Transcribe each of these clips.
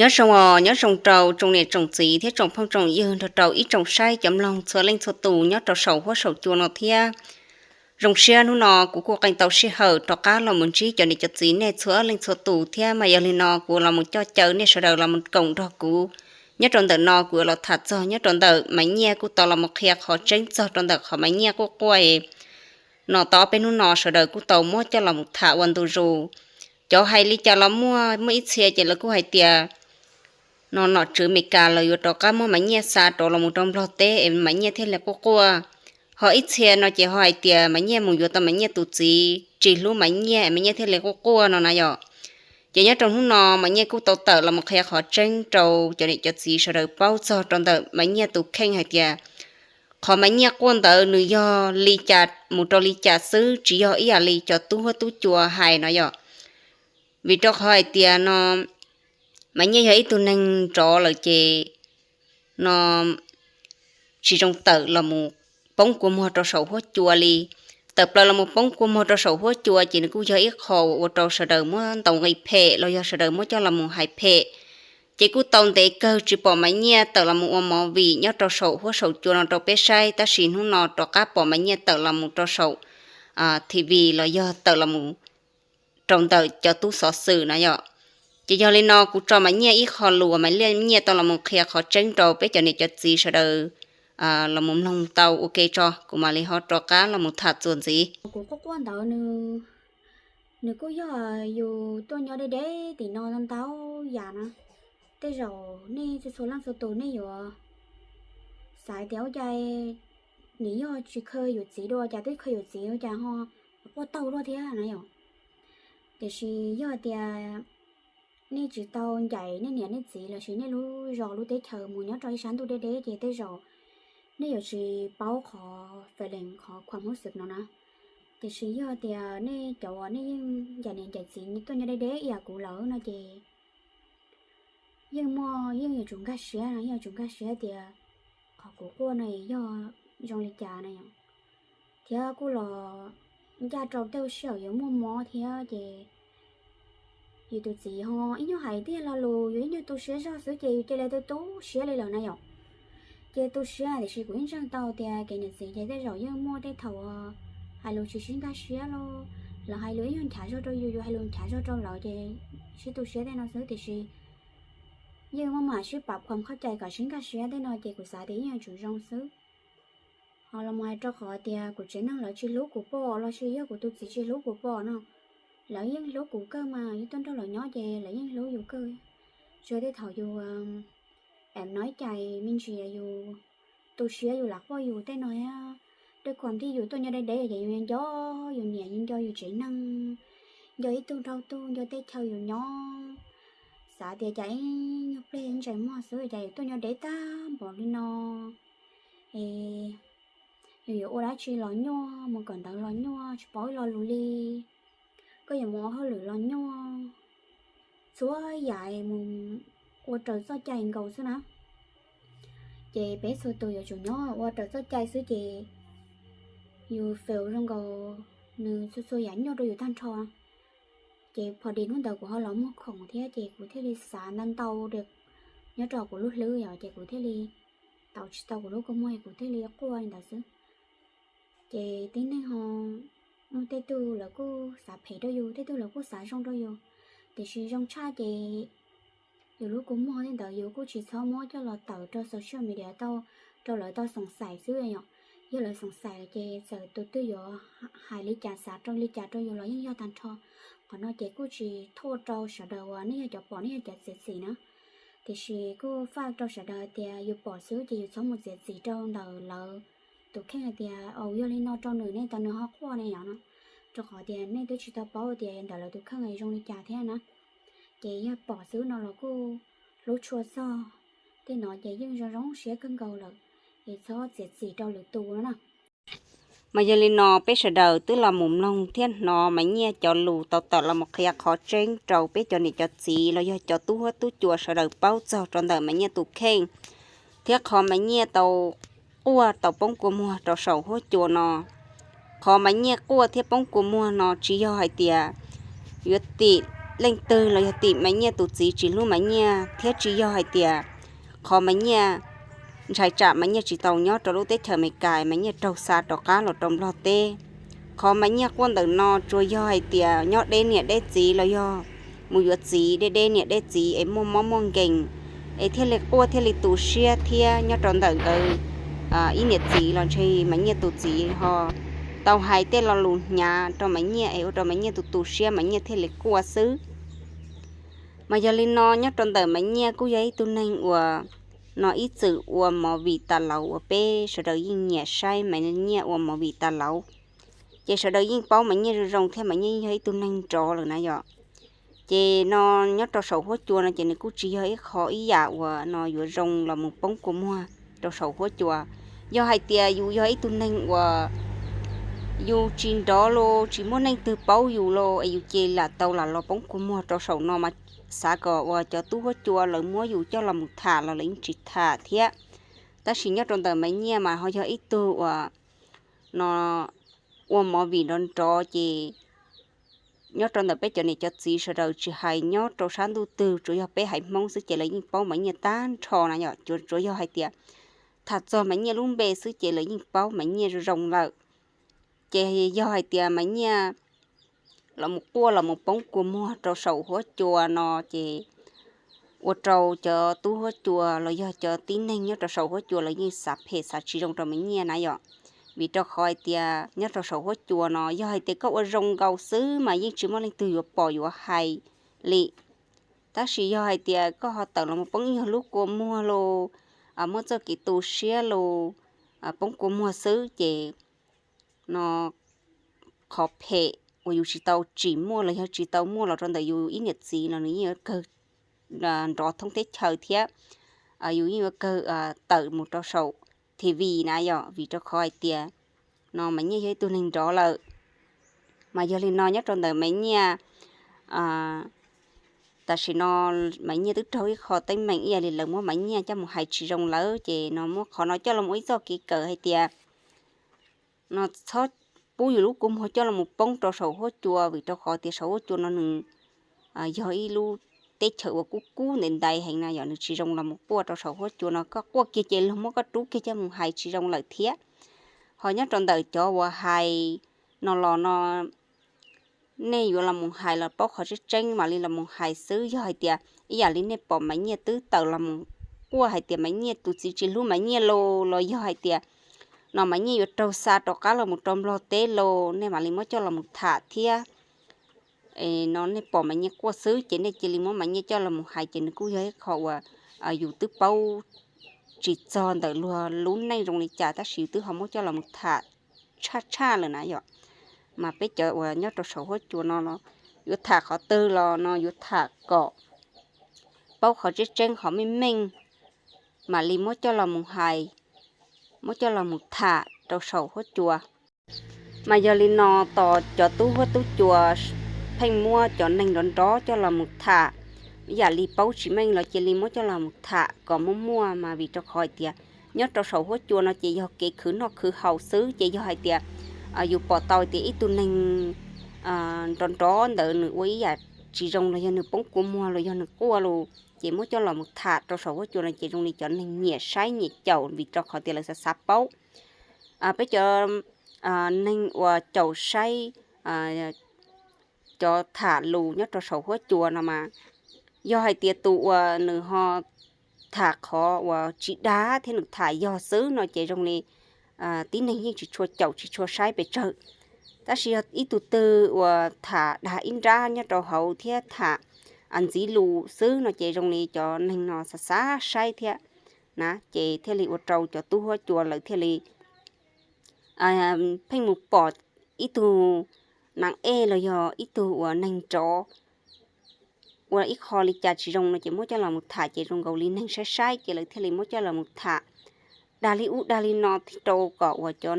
Nyob zoo os, nyob zoo rau tsoom niam tsoom txiv thiab tsoom phooj tsoom ywg nrog rau ib tsoom saib cov mloog txhua leej txhua tus nyob rau saum huab saum cua no thiab. Zoo siab hnub no kuv kuj qee tau sij hawm rov qab los mus ntsib cov niam cov txiv nej txhua leej txhua tus thiab mas yog li no kuv los mus coj caw nej sawv daws los mus koom nrog kuv. Nyob rau ntawm no kuv yuav los tham txog nyob rau ntawm Maiv Nyiaj kuj tau los mus qhia qhov tseeb txog rau ntawm qhov Maiv Nyiaj quaj quaj no tau ob peb hnub no sawv daws kuj tau muab coj los mus tham ua ntu zus. Cov hais li cas los muaj, muaj ib txhia ces lawv kuj hais tias no nom tswv Amelikas lawv yuav rov qab muab Maiv Nyiaj xa rov los mus rau Nplog teb es Maiv Nyiaj thiaj li quaj quaj. Ho ib txhia no ces ho hais tias Maiv Nyiaj mus yuav tau Maiv Nyiaj tus txiv tsis hlub Maiv Nyiaj, Maiv Nyiaj thiaj li quaj quaj no na yom. Ces nyob rau hnub no Maiv Nyiaj kuj tau tawm los mus qhia qhov tseeb rau cov niam cov txiv sawv daws paub txog rau ntawm Maiv Nyiaj tus kheej hais tias qhov Maiv Nyiaj quaj ntawd nws yog li cas mus rau li cas xwb, tsis yog ib yam li cov tub huab tub cua hais no yom. Vim rau qhov hais tias no Maiv Nyiaj yog ib tug neeg nrov lawm ces no tsis zoo tawm los mus poob kua muag rau saum huab cua li. Tawm plaws los mus poob kua muag rau saum huab cua ces nws kuj yog ib qho uas ua rau sawv daws muab ntaus nqi phem los yog sawv daws muab coj los mus hais phem. Ces kuj tau ntev kawg tsis pom Maiv Nyiaj tawm los mus ua movie nyob rau saum huab saum cua no rau peb saib, tab sis hnub no rov qab pom Maiv Nyiaj tawm los mus rau saum TV los yog tawm los mus rau ntawm cov tub xov xwm na yom. Ces yog li no kuv tso Maiv Nyiaj ib qho lus uas Maiv Nyiaj tau los mus qhia qhov tseeb rau peb cov niam cov txiv sawv daws los mus mloog tau ua ke tso, kuv mam li ho rov qab los mus tham txuas ntxiv. Kuv quaj quaj ntawd nws, nws kuj yog yus tuaj nyob deb deb tim no ntau yam na. Tej zaum nej txhua txhua leej txhua tus nej yuav xav tias ua cas nws yog tsis khaws yus txiv dua, cas twb khaws yus txiv ua cas ho quaj taug luaj thiab na yom. Tiam sis yog tias nej tsis tau ncaim nej niam nej txiv los sis nej lub zos lub teb chaws mus nyob rau ib sab ntuj deb deb ces tej zaum nej yuav tsis paub qhov feeling, qhov khuam hub xwm no na. Tiam sis yog tias nej cov uas nej yeej ncaim niam ncaim txiv tuaj nyob deb deb ib yam kuv lawm no ces yeej muaj, yeej yuav tsum nkag siab no, yeej yuav tsum nkag siab tias qhov kuv quaj no yog zoo li cas na yom. Thiab kuj los ncaj rau tej sij hawm yuav muaj mob thiab ces yus tus txiv ho ib nyuag hais tej lo lus yus ib nyuag tu siab zog xwb ces yus cia li tu tu siab li lawm na yom. Ces tu siab tiam sis kuv yeej ntseeg tau tias kev niam txiv ces tej zaum yeej muaj tej thaum hais lus tsis sib nkag siab los lawv hais lus ib nyuag nchav zog rau yus, yus hais lus nchav zog rau lawv ces sib tu siab tej no xwb, tiam sis yeej muaj mam sib pab khuam qhov cai kom sib nkag siab tej no ces kuv xav tias yeej yuav tsum zoo xwb. Ho los mus hais rau qhov tias kuv tsev neeg lawv tsis hlub kuv pom los sis yog kuv tus txiv tsis hlub kuv pom no, lawv yeej hlub kuv kawg mas, yus tuaj nrog lawv nyob ces lawv yeej hlub yus kawg. Tsuas tej thaum yus em no ib cais me ntsis yus tu siab yus lam quaj yus tej no thiab. Tej khuam thiab yus tuaj nyob deb deb ces yus nco yus niam, yus nco yus tsev neeg, nco ib tug dhau tug, nco teb chaws yus nyob. Xav tias cas ib nyuag pliag ntses muag xwb cas yus tuaj nyob deb tag npaum li no es yus yuav ua dab tsi los nyuaj, mus kawm ntawv los nyuaj, tsis paub ib lo lus li. Koj yuav mus ua hauj lwm los nyuaj, txhua yam mus ua raws txoj cai nkaus xwb na. Ces peb txhua tus yuav tsum nyob ua raws txoj cai xwb ces yus fail zoo nkaus, nws txhua txhua yam nyuaj rau yus tag nrho. Ces pho dis hnub ntawd kuv ho los muag khoom thiab ces kuv thiaj li xav ntau ntau nyob rau kuv lub hlwb yom, ces kuv thiaj li tau tsis tau kuv lub kua muag, kuv thiaj li quaj li ntawd xwb. Ces tib neeg ho muaj tej tug lawv kuj xav phem rau yus, tej tug lawv kuj xav zoo rau yus, tiam sis zoo tshaj ces yus lub kua muag tej ntawd yus kuj tsis txhob muab coj los tawm rau social media tau rau lawv tau xoom xaim xwb yom. Yog lawv xoom xaim ces txawm tus twg yuav hais li cas xav rau li cas rau yus los yeej yog tag nrho. Qhov no ces kuj tsis thuaj rau sawv daws uas nej yog cov pom nej yog cov txiav txim na. Tiam sis kuj faj rau sawv daws hais tias yus pom xwb ces yus txhob mus txiav txim rau ntawm lawv tus kheej hais tias, au, yog li no rau nws ne, tas nws ho quaj ne yom no. Rau qhov tias nej twb tsis tau paub tias ntawm lawv tus kheej zoo li cas thiab na. Ces yog pom xwb no los kuj hlub tshua txog, tej no ces yeej zoo zoo siab kawg nkaus lawm, es txhob txiav txim rau lwm tus no na. Mas yog li no peb sawv daws twb los mus mloog thiab hnov Maiv Nyiaj cov lus tau tawm los mus qhia qhov tseeb rau peb cov niam cov txiv los yog cov tub huab tub cua sawv daws paub txog rau ntawm Maiv Nyiaj tus kheej, thiab qhov Maiv Nyiaj tau quaj tau poob kua muag rau saum huab cua no. Qhov Maiv Nyiaj quaj thiab poob kua muag no tsis yog hais tias yuav tim leej twg los yog tim Maiv Nyiaj tus txiv tsis hlub Maiv Nyiaj thiab tsis yog hais tias qhov Maiv Nyiaj ntshai tsam Maiv Nyiaj tsis tau nyob rau lub teb chaws Amelikas Maiv Nyiaj raug xa rov qab los rau Nplog teb. Qhov Maiv Nyiaj quaj ntawm no tsuas yog hais tias nyob deb niam deb txiv los yog mus yuav txiv deb deb niam deb txiv es muaj mob muaj nkeeg es thiaj li quaj thiaj li tu siab thiab nyob rau ntawm nkawd ib niam txiv los ntshe Maiv Nyiaj tus txiv ho tau hais tej lo lus hnyav rau Maiv Nyiaj es ua rau Maiv Nyiaj tus tu siab Maiv Nyiaj thiaj li quaj xwb. Mas yog li no nyob rau ntawm Maiv Nyiaj kuj yog ib tug neeg uas no ib txwm ua movie tas laus uas peb sawv daws yeej nyiam saib Maiv Nyiaj ua movie tas laus. Ces sawv daws yeej paub Maiv Nyiaj zoo zoo thiab Maiv Nyiaj yog ib tug neeg nrov lawm na yom. Ces no nyob rau saum huab cua no ces nws kuj tsis yog ib qho ib yam uas no yuav zoo los mus poob kua muag rau saum huab cua. Yog hais tias yus yog ib tug neeg uas yus tsis nrov los tsis muaj neeg twg paub yus los es yus ces lam tau lam los poob kua muag rau saum no mas xav kom uas cov tub huab cua lawv muab yus coj los mus tham los lawv yeej tsis tham thiab. Tab sis nyob rau ntawm Maiv Nyiaj mas ho yog ib tug uas no ua movie nrov nrov ces nyob rau ntawm peb cov niam cov txiv sawv daws tsis hais nyob rau sab ntuj twg tsuas yog peb haiv Hmoob xwb ces lawv yeej paub Maiv Nyiaj tag nrho na yom. Tsuas yog hais tias tham txog Maiv Nyiaj lub npe xwb ces lawv yeej paub Maiv Nyiaj zoo zoo lawm. Ces yog hais tias Maiv Nyiaj los mus quaj los mus poob kua muag rau saum huab cua no ces ua rau cov tub huab cua los yog cov tib neeg nyob rau saum huab cua lawv yeej xav phem xav tsis zoo rau Maiv Nyiaj na yom. Vim rau qhov hais tias nyob rau saum huab cua no yog hais tias koj ua zoo nkaus xwb mas yeej tsis muaj leej twg yuav pom yuav hais li. Tab sis yog hais tias koj ho tawm los mus poob ib nyuag lub kua muag los muaj txoj kev tu siab los poob kua muag xwb ces no qhov phem uas yus tsis tau tsim muaj los yog tsis tau muaj los rau ntawm yus ib niam txiv no nws yeej yuav kawg nrov thoob teb chaws thiab yus yeej yuav kawg tawm mus rau saum T V na yom. Vim rau qhov hais tias no Maiv Nyiaj yog ib tug neeg nrov lawm. Mas yog li no nyob rau ntawm Maiv Nyiaj tam sim no Maiv Nyiaj twb raug ib qho teeb meem ib yam li lawv muab Maiv Nyiaj coj mus hais tsis zoo lawm ces no muab qhov no coj los ua ib txoj kev kawm hais tias no txhob pub yus lub kua muag coj los mus poob rau saum huab cua vim rau qhov tias saum huab cua no nws yog ib lub teb chaws uas kub kub ntev ntev heev na yom. Nws tsis zoo los mus quaj rau saum huab cua no, koj quaj kiag ces luag muab koj rub kiag coj mus hais tsis zoo lawm thiab. Ho nyob rau ntawm cov uas hais no los no nej yuav los mus hais los paub qhov tseeb tseeb mam li los mus hais xwb. Yog hais tias ib yam li nej pom Maiv Nyiaj twb tawm los mus quaj hais tias Maiv Nyiaj tus txiv tsis hlub Maiv Nyiaj los los yog hais tias no Maiv Nyiaj yuav raug xa rov qab los mus rau Nplog teb los nej mam li muab coj los mus tham thiab. No nej pom Maiv Nyiaj quaj xwb ces nej cia li muab Maiv Nyiaj coj los mus hais ces nws kuj yog ib qho uas yus twb paub tsis txog ntawm luag lub neej zoo li cas tab sis yus twb ho muab coj los mus tham tshaj tshaj lawm na yom. Mas peb cov uas nyob rau saum huab cua no los yuav tham qhov twg los no yuav tham kom paub qhov tseeb tseeb qhov meej meej mam li muab coj los mus hais, muab coj los mus tham rau saum huab cua. Mas yog li no tos cov tub huab tub cua pheej muab cov neeg nrov nrov coj los mus tham, yam li paub tsis meej los cia li muab coj los mus tham kom muaj muaj mas vim rau qhov hais tias nyob rau saum huab cua no ces yog kev khwv noj khwv haus xwb ces yog hais tias yus pom tau tias ib tug neeg nrov nrov ntawd nws ua ib yam tsis zoo los yog nws poob kua muag los yog nws quaj los ces muab coj los mus tham rau saum huab cua no ces zoo li cov neeg nyiam saib nyiam caum vim rau qhov tias lawv xav xav paub. Peb cov neeg uas caum saib cov tham lus nyob rau saum huab cua no mas yog hais tias tus uas nws ho tham qhov uas tsis dag thiab nws tham yog xwb no ces zoo li tib neeg yeej tsis tshua caum tsis tshua saib pes tsawg. Tab sis yog ib tug twg uas tham dag ib nrab nyob rau hauv thiab tham ntxiv lus xwb no ces zoo li cov neeg no xav xav saib thiab na ces thiaj li ua rau cov tub huab cua lawv thiaj li pheej mus pom ib tug nam ej los yog ib tug uas neeg nrov ua ib qho li cas tsis zoo no ces muab coj los mus tham ces zoo nkaus li neeg saib saib ces lawv thiaj li muab coj los mus tham dag li ub dag li no rau kom uas cov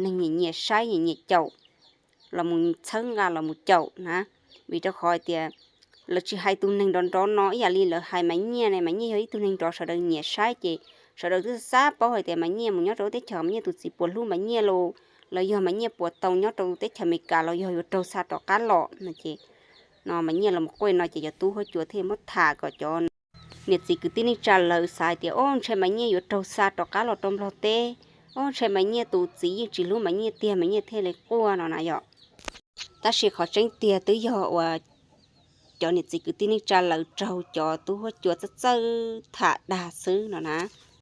neeg nyiam nyiam saib nyiam nyiam caum los mus txhawb nqa los mus caum na. Vim rau qhov hais tias lawv tsis hais tus neeg nrov nrov no ib yam li lawv hais Maiv Nyiaj ne, Maiv Nyiaj yog ib tug neeg nrov sawv daws nyiam saib ces sawv daws twb xav paub hais tias Maiv Nyiaj mus nyob rau teb chaws Maiv Nyiaj tus txiv puas hlub Maiv Nyiaj los, los yog Maiv Nyiaj puas tau nyob rau teb chaws Amelikas los yog yuav raug xa rov qab los no ces no Maiv Nyiaj los quaj no ces cov tub huab cua thiaj muab tham kom cov niam txiv kwv tij neej tsa lawv xav hais tias, o, ntshe Maiv Nyiaj yuav raug xa rov qab los rau Nplog teb, o, ntshe Maiv Nyiaj tus txiv yeej tsis hlub Maiv Nyiaj tiag Maiv Nyiaj thiaj li quaj no na yom. Tab sis qhov tseeb tiag twb yog uas cov niam txiv kwv tij neej tsa lawv raug cov tub huab cua txawj txawj tham dag xwb no na.